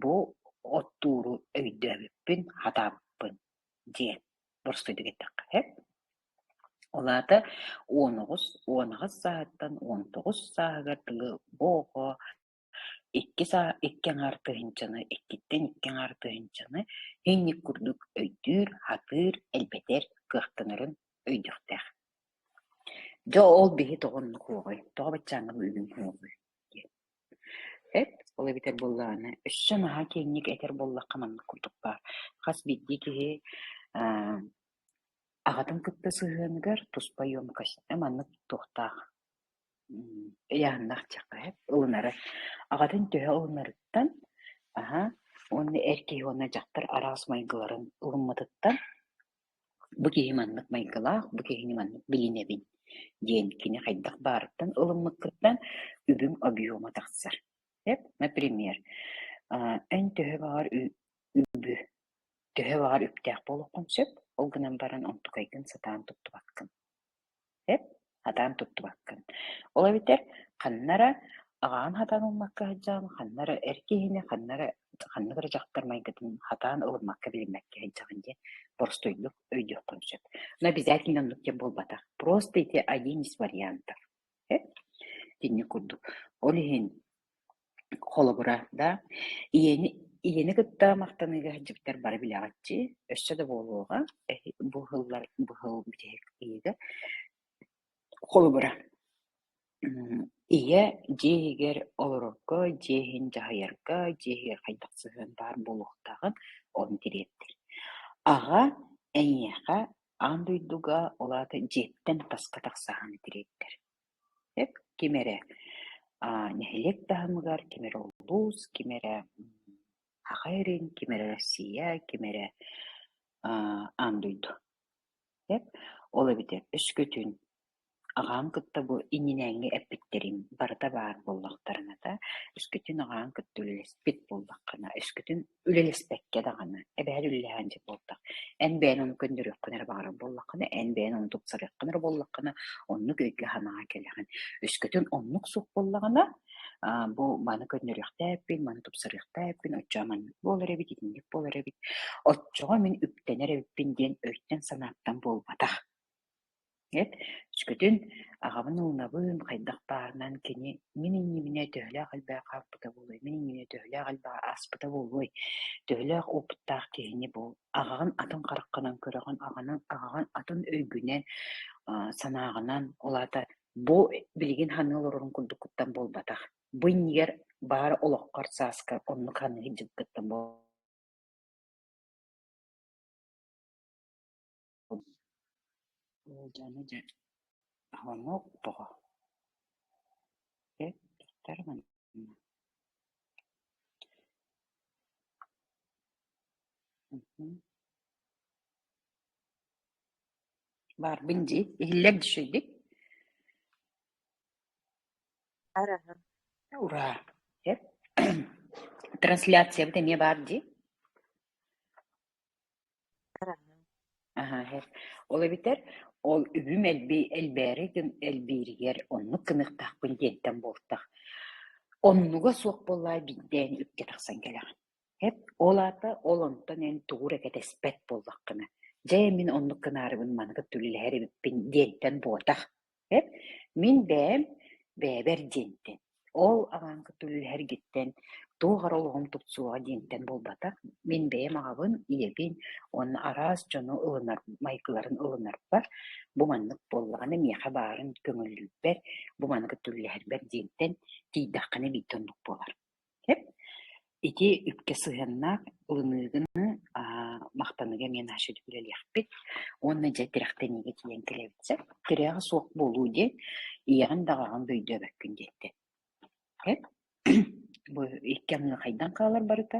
бу оттууру өйдөөбүппүн, хатаабыппын диэн боростуойдук эттэххэ. Ол аата 19, 18 сааһыттан 19 сааһыгар дылы бу оҕо икки саа икки аҥаар тыһыынчаны, иккиттэн икки аҥаар тыһыынчаны инник курдук өйдүүр, сатыыр, элбэтэр кыахтанарын өйдүөхтээх. Дьэ ол биһи тоҕо оннук уоҕуй, тоҕо баччааҥҥа бүгүн уоҕуй диэн. Эт, ол эбэтэр буоллаҕына, өссө наһаа киэҥник этэр буоллахха маннык курдук баар. Хас биирдии киһи аҕатын кытта сыһыаныгар туспа емкость маннык туохтаах ыйааһыннаах диэххэ сөп, ылынара. Аҕатын төһө ылынарыттан Аһа, уонна эр киһи уонна дьахтар араас майгыларын ылыммытыттан бу киһи маннык майгылаах, бу киһини маннык билинэбин диэн кини хайдах баарыттан ылыммыккыттан үбүҥ объема тахсар. Эп, например, эн төһө баҕар үбү, төһө баҕар үптээх буолуоххун сөп, ол гынан баран онтукайгын сатаан туттубаккын. Эп, сатаан туттубаккын. Ол эбэтэр ханна эрэ аҕаҕын сатаан ылыммакка сылдьаҕын, ханна эрэ эр киһини, ханна эрэ ханнык эрэ дьахтар майгытын сатаан ылыммакка, билиммэккэ сылдьаҕын диэн боростуойдук өйдүөххүн сөп. Но обязательно оннук диэн буолбатах. Просто ити один из вариантов. Эп, итинник курдук. Ол иһин Холобура, да, ийэни ийэни кытта махтаныыга сылдьыбыттар бары билэҕитчи, өссө да буолуоҕа, бу ыһыллар бу ыһыл бүтэһик ыйыыга. Холобура, ийэ дьиэ иһигэр олорорго, дьиэ иһин дьаһайарга, дьиэ иһигэр хайдах сыһыан баар буолуохтааҕын ону тириэрдэр. Аҕа эйиэхэ аан дойдуга, ол аата дьиэттэн таска тахсааһыны тириэрдэр. Сөп, ким эрэ нэһилиэк таһымыгар, ким эрэ улуус, ким эрэ Саха эрин, ким эрэ Россия, ким эрэ аан дойду. Сөп, ол эбэтэр өскөтүн аҕаҥ кытта бу иннинээҥҥи эппиттэрим барыта баар буоллахтарына да, өскөтүн аҕаҥ кытта үлэлэспит буоллаххына, өскөтүн үлэлэспэккэ даҕаны, эбэһээт үлэлэһэн дьэ буолтах, эн бэйэн ону көннөрүөххүн эрэ баҕарар буоллаххына, эн бэйэн ону тупсарыаххын эрэ буоллаххына, оннук өйгө-санааҕа кэлэҕин. Өскөтүн оннук суох буоллаҕына, бу маны көннөрүөхтээппин, маны тупсарыахтаахпын, оччоҕо маннык буолар эбит, итинник буолар эбит, оччоҕо мин үптэнэр эбиппин диэн өйтөн-санааттан буолбатах. Эт, өскөтүн аҕабын ылынабын, хайдах баарынан кини мин иннибинэ төһөлөөх элбэх хаалбыта буолуой, мин иннибинэ төһөлөөх элбэх ааспыта буолуой, төһөлөөх опыттаах киһини бу аҕаҕын атын хараххынан көрөҕүн, аҕаны аҕаҕын атын өйгүнэн, санааҕынан, ол аата бу билигин саныы олорорун курдуккуттан буолбатах. Бу иннигэр баар олоххор сааскар оннук саныы сылдьыбыккыттан Ыалдьааны дьэ аһылаҥҥа тоҕо Баарбын дии, иһиллэр дьүшүйдик Араһа. Ураа! Трансляциябыт эмиэ баар дии. Аһа, ол эбэтэр ол үбүм элбээри элбииригэр оннук гыныахтаахпын диэнтэн буолтах. Оннуга суох буоллаҕа биирдээн үпкэ тахсан кэлэҕин. Эп ол аата ол онтон эн тугу эрэ кэтэспэт буоллаххына, дьэ мин оннук гынаарыбын маныгы үлэлэһэр эбиппин диэнтэн буотах. Эп мин бэйэм бэйэбэр диэнтэн, ол аҕаҥ кытта үлэлэһэргиттэн туох эрэ олоҕум тупсуоҕа диэнтэн буолбатах, мин бэйэм аҕабын, ийэбин уонна араас дьону ылынар майгыларын ылынарбар, бу маннык буоллаҕына миэхэ баарын көҥүллүүрбэр, бу маны кытта үлэлэһэрбэр диэнтэн тиийдэххинэ биирдэ оннук буолар. Эп ити үпкэ сыһыаннаах ылыныыгыны махтаныга эмиэ наша үлэлиэхпит уонна дьэ тирэхтэниигэ тиийэн кэлэбит сөп. Тирэҕэ суох буолуу диэн ийэҕин да аҕаҕын да өйдөөбөккүн диэттэ. Эп бу икки аҥыы хайдан хаалар барыта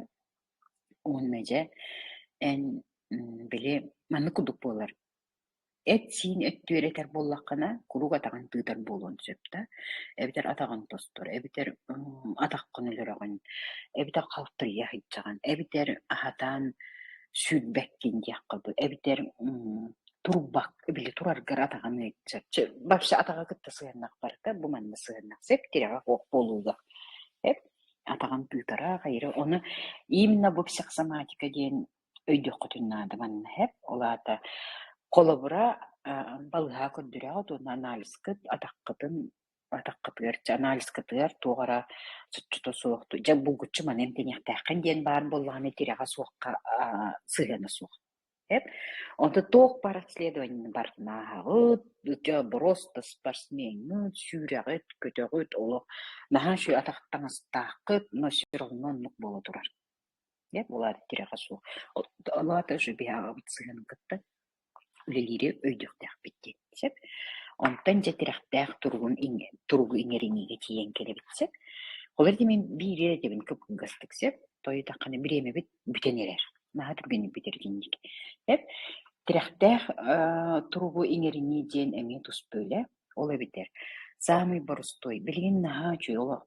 уонна дьэ эн били маннык курдук буолар. Эт-сиин өттүгэр этэр буоллаххына, куруук атаҕын тыытар буолуон сөп да, эбэтэр атаҕын тостор, эбэтэр атаххын өлөрөҕүн, эбэтэр халтарыйа сылдьаҕын, эбэтэр аһатаан сүүрбэккин диэххэ дуу, эбэтэр турбак, били тураргар атаҕын ыалдьар. Вообще атаҕа кытта сыһыаннаах барыта бу манна сыһыаннаах сөп, тирэҕэ суох буолууга. Эп атаҕын тыытара, хайыра. Ону именно бу психосоматика диэн өйдүөххүтүн наада манна сөп. Ол аата холобура балыыһа көрдөрөҕүт уонна анализкыт атаххытын атаххытыгар анализкытыгар туох эрэ соччото суох дьэ булгуччу маны эмтэниэхтээххин диэн баар буоллаҕына тирэҕэ суохха сыһыана суох. Сөп. Онтон туох баар обследованиены барытын ааһаҕыт, дьэ просто спортсмеҥҥыт, сүүрэҕит, көтөҕүт, олох наһаа үчүгэй атах таҥастааххыт, но все равно оннук буола турар. Дьэ, ол аата тирэҕэ суох. Ол аата уже биһи аҕабыт сыһыанын кытта үлэлиири өйдүөхтээхпит диэн сөп. Онтон дьэ тирэхтээх туругун туругу иҥэриниигэ тиийэн кэлэбит сөп. Ол эрээри мин биири этэбин кып-кылгастык сөп. Тоойдоххуна бириэмэбит бүтэн эрэр. Наһаа түргэнник бүтэр итинник. Эп тирэхтээх туругу иҥэринии диэн эмиэ туспа үлэ. Ол эбэтэр саамай боростуой, билигин наһаа үчүгэй олох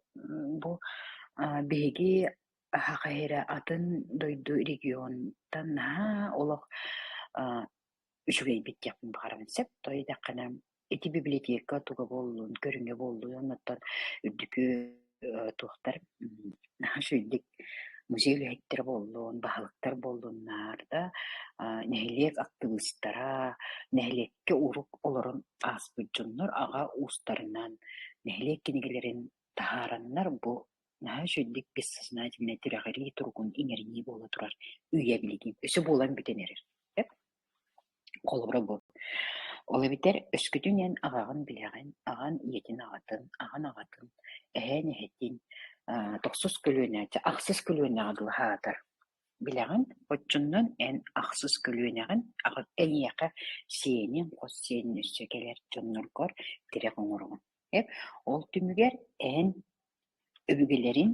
бу биһиги Саха сирэ атын дойду регионтан наһаа олох үчүгэйбит диэхпин баҕарабын сөп. Тоҕо диэтэххинэ ити библиотека туга буоллун, көрүҥэ буоллун, оннуттан үрдүкү туохтар наһаа үчүгэйдик музей үлэһиттэрэ буоллун, баһылыктар буоллуннар да, нэһилиэк актыбыыстара, нэһилиэккэ урук олорон ааспыт дьоннор аҕа уустарынан нэһилиэк кинигэлэрин таһаараннар бу наһаа үчүгэйдик бессознательнай тирэҕирии туругун иҥэринии буола турар үйэ билигин өссө буолан бүтэн эрэр. Холобура бу. Ол эбэтэр өскөтүн эн аҕаҕын билэҕин, аҕан ийэтин аҕатын, аҕан аҕатын, эһээн эһэтин, тохсус көлүөнэ, ахсыс көлүөнэҕэ дылы аһаатар билэҕин, оччонон эн ахсыс көлүөнэҕин эйиэхэ сиэниҥ, хос сиэнин өссө кэлэр дьонноргор тирэх оҥороҕун. Ол түмүгэр эн өбүгэлэрин,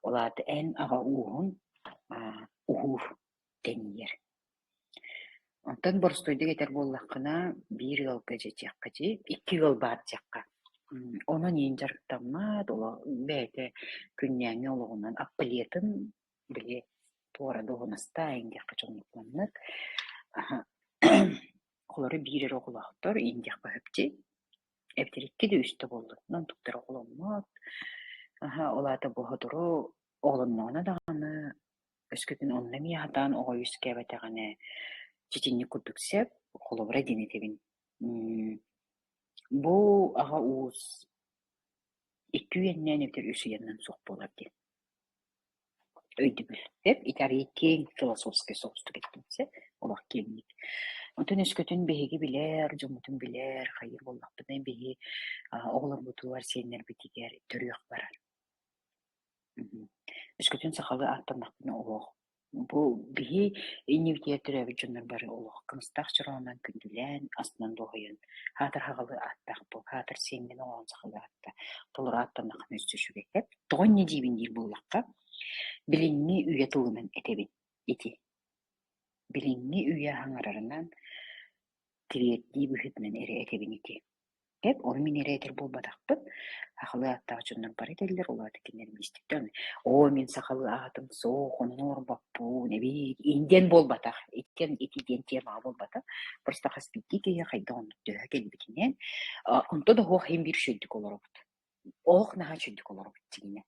ол аата эн аҕа ууһун уһуур тэнийэр. Онтон боростуойдук этэр буоллаххына, биир ыалга дьиэтиэххэ дии, икки ыал баар диэххэ. Онон иин дьарыктаммат, бэйэтэ күннээҥҥи олоҕунан аппалиетын били туора дуоһунастаа иин диэххэ дьоннук Олору биир эрэ оҕолоохтор иин диэххэ сөп дии. Эбэтэр икки да үс да буоллун, онтуктара оҕоломмот. Ол аата бу сотору оҕолонноҕуна даҕаны Өскөтүн онно эмиэ сатаан оҕо үөскээбэтэҕинэ, ситинник курдук сөп, холобура диэн этэбин. Бу аҕа уус икки үйэннээн эбэтэр үс үйэннэн суох буолар диэн өйдөбүл. Сөп, ити арыый киэҥ философскай соҕустук эттим сөп, олох киэҥник. Онтон өскөтүн биһиги билэр, дьоммутун билэр, хайыыр буоллахпытына биһи оҕолорбутугар, сиэннэрбитигэр төрүөх барар. Өскөтүн сахалыы ааттаннахпына олох бу биһи иннибитигэр төрөөбүт дьоннор бары олох кымыстаах чороонунан күндүлээн, астынан дуоһуйан, аатыр сахалыы ааттаах буол, аатыр сиэҥҥин оҥорон сахалыы аатта, толору ааттаннаххына өссө үчүгэй. Тоҕо инньэ диибин диир буоллахха, билиҥҥи үйэ тылынан этэбин ити. Билиҥҥи үйэ саҥарарынан тириэрдии быһыытынан эрэ этэбин ити. Эп, ону мин эрэ этэр буолбатахпын, сахалыы ааттаах дьоннор бары этэллэр, ол аата кинилэр миэстэтэ оо, мин сахалыы аатым суох, онон оҥорбоппун, эбиит, индиан буолбатах, иккиэн ити диэн темаҕа буолбатах, просто хас биирдии киһи хайдах оннук төһө кэлбитинэн, онто да суох иһин биир үчүгэйдик олоробут. Олох наһаа үчүгэйдик олоробут дьиҥинэн.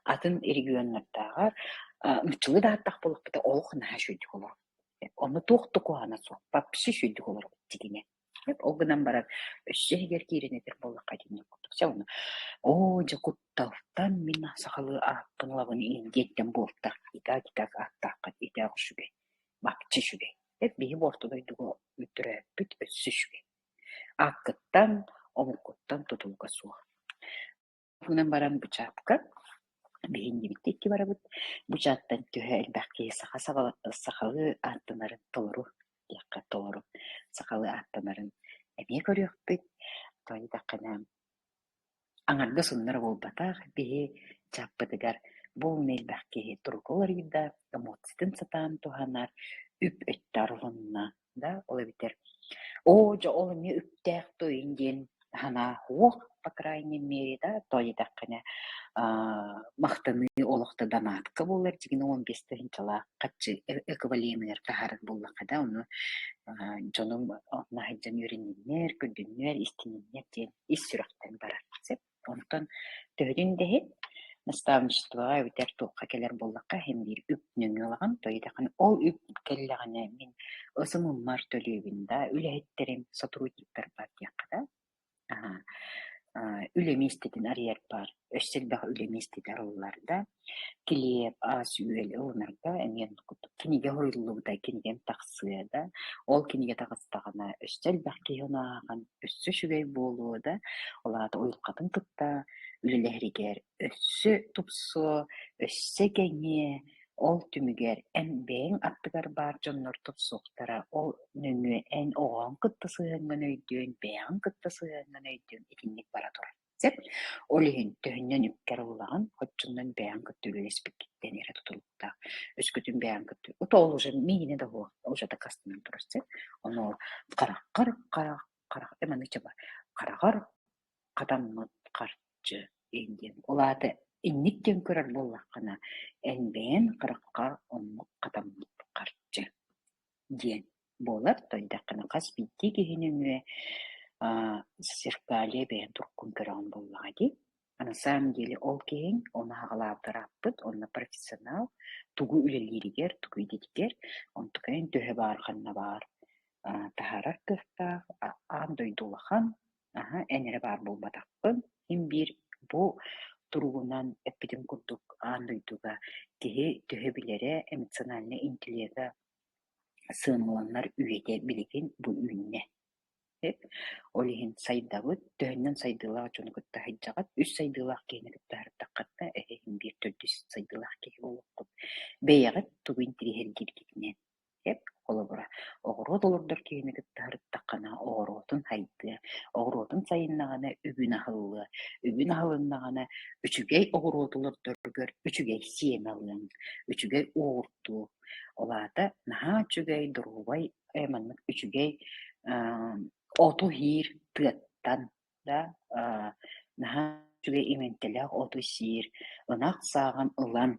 Атын регионнардааҕар нууччалыы да ааттаах буоллахпыта олох наһаа үчүгэйдик олоробут. Онно туох да куһаҕана суох, вообще үчүгэйдик олоробут дьиҥинэн. Ол гынан баран өссө иһигэр киирэн этэр буоллахха итинник курдук. Чэ ону оо дьэ кутталтан мин сахалыы ааппын ылабын индиэттэн буолтах итак итак ааттааххыт итак үчүгэй бачча үчүгэй. Эт биһи бу орто дойдуга төрөөппүт өссө үчүгэй. Ааккыттан, омуккуттан тутулуга суох. Гынан баран бу чаапка биһиннибит икки барабыт. Бу чааттан төһө элбэх киһи саха сахалыы ааттанарын толору диэххэ толору сахалыы ааттанарын эмиэ көрүөхпүт. Тоҕо диэтэххинэ аҥардас онно эрэ буолбатах, биһи чааппытыгар буолуна элбэх киһи туруга уларыйда, эмоциятын сатаан туһанар, үп өттө арылынна да, ол эбэтэр оо, дьэ ол эмиэ үптээх туойун диэн санаа суох, по крайней мере, да, тоҕо диэтэххинэ махтаныы олох да донатка буолар, дьиҥинэ 15 тыһыынчалаах харчы эквиваленыгар таһаарар буоллахха да, ону дьонум онно сылдьан үөрэнниннэр, көрдүннэр, истинниннэр диэн ис сүрэхтэн барар. Сөп. Онтон төһөтүн да иһин наставничествоҕа эбэтэр туохха кэлэр буоллахха иһин биир үп нөҥүө ылаҕын, тоҕо диэтэххинэ ол үп кэллэҕинэ мин ысымыммар төлүүбүн да, үлэһиттэрим, сотрудниктарбар диэххэ да, үлэ миэстэтин арыйарбар, өссө элбэх үлэ миэстэтэ арыллар да, килиэп, ас-үөл ылынарга эмиэ курдук кинигэ суруйуллубута кинигэм тахсыа да, ол кинигэ таҕыстаҕына өссө элбэх киһи ону ааҕан өссө үчүгэй буолуо да, ол аата уйулҕатын кытта үлэлэһэригэр өссө тупсуо, өссө кэҥиэ, ол түмүгэр эн бэйэҥ аттыгар баар дьоннор тупсуохтара, ол нөҥүө эн оҕоҕун кытта сыһыаҥҥын өйдүөн, бэйэҕин кытта сыһыаҥҥын өйдүөн итинник бара турар. Сөп. Ол иһин төһөннөн үпкэр ыллаҕын, оччонон бэйэҥ кытта үлэлэспиккиттэн эрэ тутулуктаах. Өскөтүн бэйэҥ кытта ото ол уже миигинэ да суох, уже дакаастанан турар сөп. Ону ол хараххар харах харах маннык чаба хараҕар хатаммыт харчы диэн. Ол аата инник диэн көрөр буоллаххына, эн бэйэҥ хараххар оннук хатаммыт харчы диэн буолар. Тойдоххуна хас биирдии киһи нөҥүө зеркалье бэйэҥ туруккун көрөҕүн буоллаҕа дии. А на самом деле ол киһиҥ ону аҕалаабыт онно профессионал тугу үлэлииригэр, тугу идэтигэр, онтукайын төһө баар, ханна баар таһаарар кыахтаах, аан дойду улахан, аһа, эн эрэ баар буолбатаххын. Син биир бу туругунан эппитим курдук аан дойдуга киһи төһө билэрэ, эмоциональнай интеллега сыаналанар үйэтэ билигин бу үүннэ. Ол иһин сайдабыт, төһөннөн сайдыылаах дьону кытта сылдьаҕыт, үс сайдыылаах киһини кытта сырыттаххытына эһиги биир төрдүс сайдыылаах киһи буолуоххут. Бэйэҕит тугу интириэһиргииргитинэн. Холобура, оҕуруот олордор киһини кытта сырыттаххына оҕуруотун сайдыа, оҕуруотун сайыннаҕына үбүн аһыллыа, үбүн аһылыннаҕына үчүгэй оҕуруоту олордоргор үчүгэй сиэмэ ылыаҥ, үчүгэй уоҕурдуу. Ол аата наһаа үчүгэй, доруобай, маннык үчүгэй оту иһиир тыаттан да наһаа үчүгэй иҥэмтэлээх оту сиир, ынах сааҕын ылан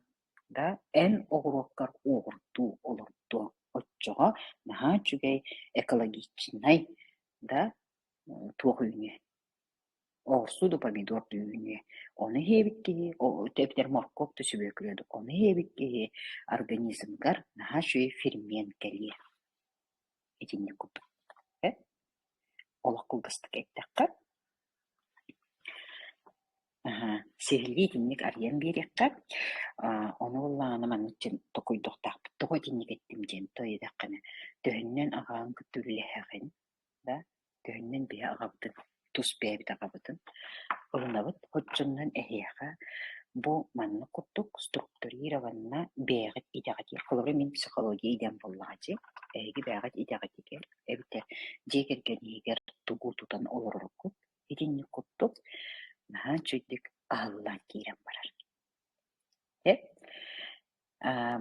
да эн оҕуруоккар уоҕурдуу олордуоҥ. Оччоҕо наһаа үчүгэй экологичнай да туох үүнүө оҕурсуу да помидор да үүнүө. Ону иһиэбит киһи, эбэтэр моркуоп да сүбүөкүлэ да ону иһиэбит киһи организмыгар наһаа үчүгэй фермент кэлиэ. Итинник курдук. Олох кылгастык эттэххэ сиһилии итинник арыйан биэриэххэ. Ону буоллаҕына маннык диэн токуйдуохтаахпыт. Тоҕо итинник эттим диэн тоҕо төһөннөн аҕаҕын кытта үлэлэһэҕин да, төһөннөн биһи аҕабытын, тус бэйэбит аҕабытын ылынабыт. Оччонон эһиэхэ бу маннык курдук структурированно бэйэҕит идэҕитигэр, холобура мин психология идэм буоллаҕа дии, эһиги бэйэҕит идэҕитигэр эбэтэр дьиэ кэргэн иһигэр тугу тутан олороргут итинник курдук наһаа үчүгэйдик аһыллан киирэн барар.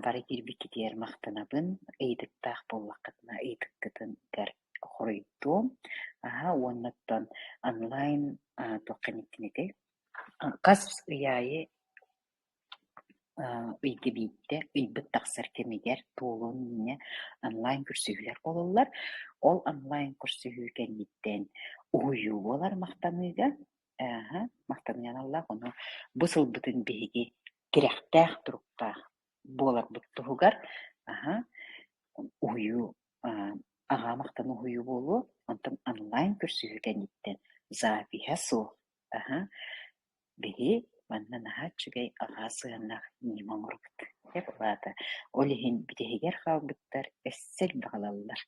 Бары киирбиккитигэр махтанабын, ыйытыктаах буоллаххытына ыйытыккытыгар хоруйдуом. Аһа уонна оттон онлайн туохха иниттин этэй? Хас ый аайы ыйга биирдэ ыйбыт тахсар кэмигэр туолуон иннинэ онлайн көрсүһүүлэр буолаллар. Ол онлайн көрсүһүү кэнниттэн уһуйуу буолар махтаныыга. Ааһа, махтаныа аналлаах. Ону бу сылбытын биһиги тирэхтээх туруктаах буоларбыт туһугар аһа, уһуйуу аҕаа махтана уһуйуу буолуо. Онтон онлайн көрсүһүү кэнниттэн запиһа суох аһа, Биһи манна наһаа үчүгэй аҕаа сыһыаннаах ньыма оҥоробут. Ол аата ол иһин бүтэһигэр хаалбыттар өссө элбэх ылаллар.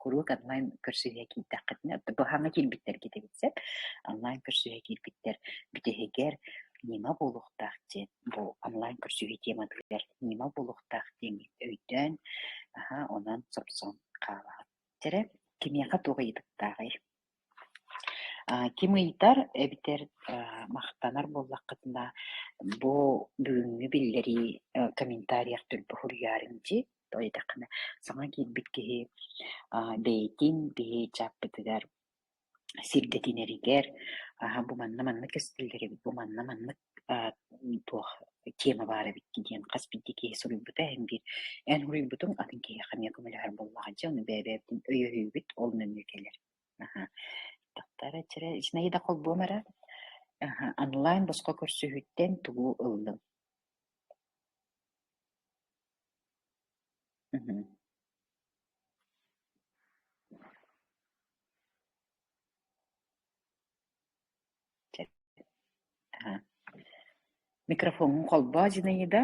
Куруук онлайн көрсүһэ киирдэххитинэ, бу хаҥа киирбиттэргит эбит сөп, онлайн көрсүһэ киирбиттэр бүтэһигэр ньыма буолуохтаах диэн бу онлайн көрсүһүү тематыгар ньыма буолуохтаах диэҥҥит өйдөөн, аһа онон сопсон хаалаҕыт. Дьэрэ, кимиэхэ туох ыйытыктааҕый? Ким ыйытар эбэтэр махтанар буоллаххытына, бу бүгүҥҥү биллэрии комментариях түрбэ суруйаарыҥ дии. Тоҕо диэтэххинэ, саҥа киирбит киһи бэйэтин биһи чааппытыгар сирдэтинэригэр бу манна маннык кэстиллэр эбит, бу манна маннык туох тема баар эбит диэн хас биирдии киһи суруйбута эн биир эн суруйбутуҥ атын киһиэхэ эмиэ көмөлөһөр буоллаҕа дьэ ону бэйэ-бэйэбитин өйөһүүбүт ол нөҥүө кэлэр. Аһа. Тахтара чэрэ Зинаида холбуом эрэ. Аһа, онлайн босхо көрсүһүүттэн тугу ыллыҥ? Мгм. Чэ. Аһа. Микрофоҥҥун холбоо, Зинаида.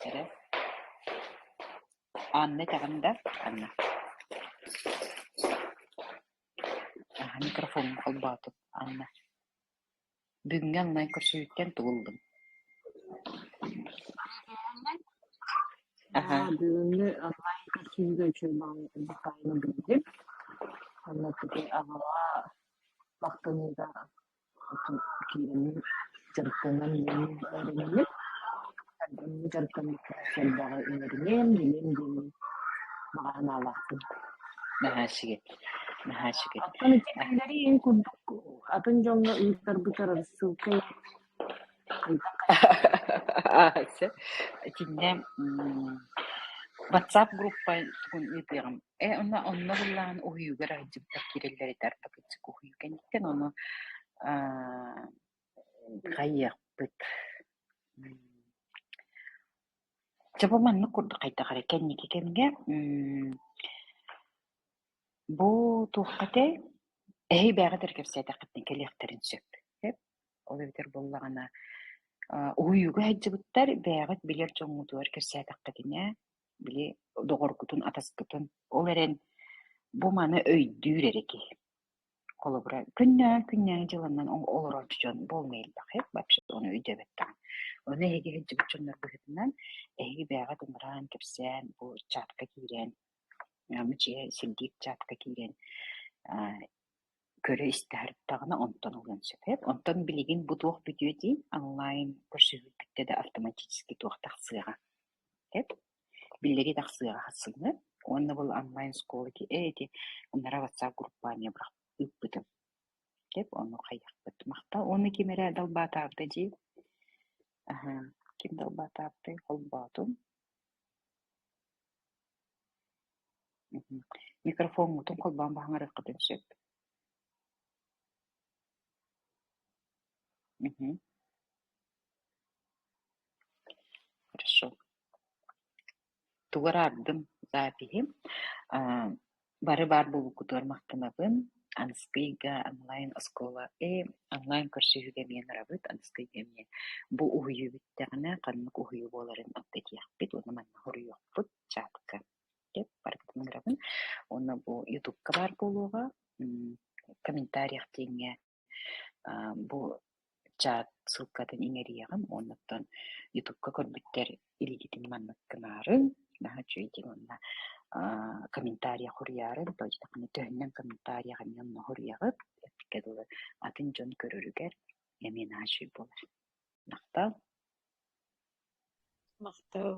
Эрэ. Анна этэҕин да? Анна. Аһа, микрофоҥҥун холбоотум, Анна. Бүгүҥҥү онлайн көрсүһүүттэн тугу ыллыҥ? Аха. Бүгүҥҥү онлайн көрсүһүүгэ үчүгэй баҕайы элбэх баҕайыны биллим. Онно ити аҕаҕа махтаныыга киирэммин дьарыктанан үөрэнним. Дьарыктаммыкка элбэҕи үөрэниэм, билиэм диэн баҕа санаалаахпын. Наһаа үчүгэй, наһаа үчүгэй. Оттон ити биллэрии курдук атын дьоҥҥо ыытарбытыгар ссылка хайдах Сөп. Итиннэ WhatsApp группа тугун ыытыаҕым. Э, онно онно буллаҕын уһуйууга эрэ сылдьыбыттар киирэллэр этэ арбакытчык уһуйуу кэнниттэн ону хайыахпыт. Чэ, бу маннык курдук хайдах эрэ кэнники кэмҥэ бу туохха этэй? Эһи бэйэҕит эрэ кэпсээтэххитинэ кэлиэхтэрин сөп. Сөп. Ол эбэтэр буоллаҕына уһуйууга сылдьыбыттар бэйэҕит билэр дьоҥҥутугар кэпсээтэххитинэ, били доҕоргутун, атаскытын, ол эрэн бу маны өйдүүр эрэ киһи. Холобура, күннээҕи-күннээҕи дьыаланан олорооччу дьон буолумай элбэх ээ, вообще ону өйдөөбөт даҕаны. Ону эһиги сылдьыбыт дьоннор быһыытынан эһиги бэйэҕит ыҥыраан, кэпсээн, бу чатка киирэн, мучуйа сирдиир чатка киирэн көрө-истэ сырыттаҕына онтон ылыан сөп ээ. Онтон билигин бу туох бүтүө дии, онлайн көрсүһүү бүттэ да автоматически туох тахсыаҕа эп. Биллэрии тахсыаҕа сарсыҥҥы уонна бұл онлайн школа э ити ынара WhatsApp группа эмиэ ыыппытым. Деп ону хайыахпыт. Махтал. Уонна ким эрэ далбаатаабыта дии. Аһа, ким далбаатаабытай холбоотум. Микрофоҥҥутун холбоон баһаҥарыаххытын сөп. Хорошо. Тугу араардым запиһи. Бары баар буолбуккутугар махтанабын. Аныскыйга онлайн оскуола онлайн көрсүһүүгэ эмиэ ыҥырабыт. Аныскыйга эмиэ бу уһуйуу бүттэҕинэ ханнык уһуйуу буоларын этиэхпит уонна манна хоруйуохпут чатка. Деп барытын ыҥырабын. Уонна бу ютубка баар буолуоҕа. Комментариях диэҥҥэ бу чат ссылкатын иҥэриэҕим уонна оттон ютубка көрбүттэр илиигитин маннык гынаарыҥ, наһаа үчүгэй диэн уонна комментарий хоруйаарыҥ, то есть төһөннөн комментарийга эмиэ онно хоруйаҕыт, эппиккэ дылы атын дьон көрөрүгэр эмиэ наһаа үчүгэй буолар. Махтал. Махтал.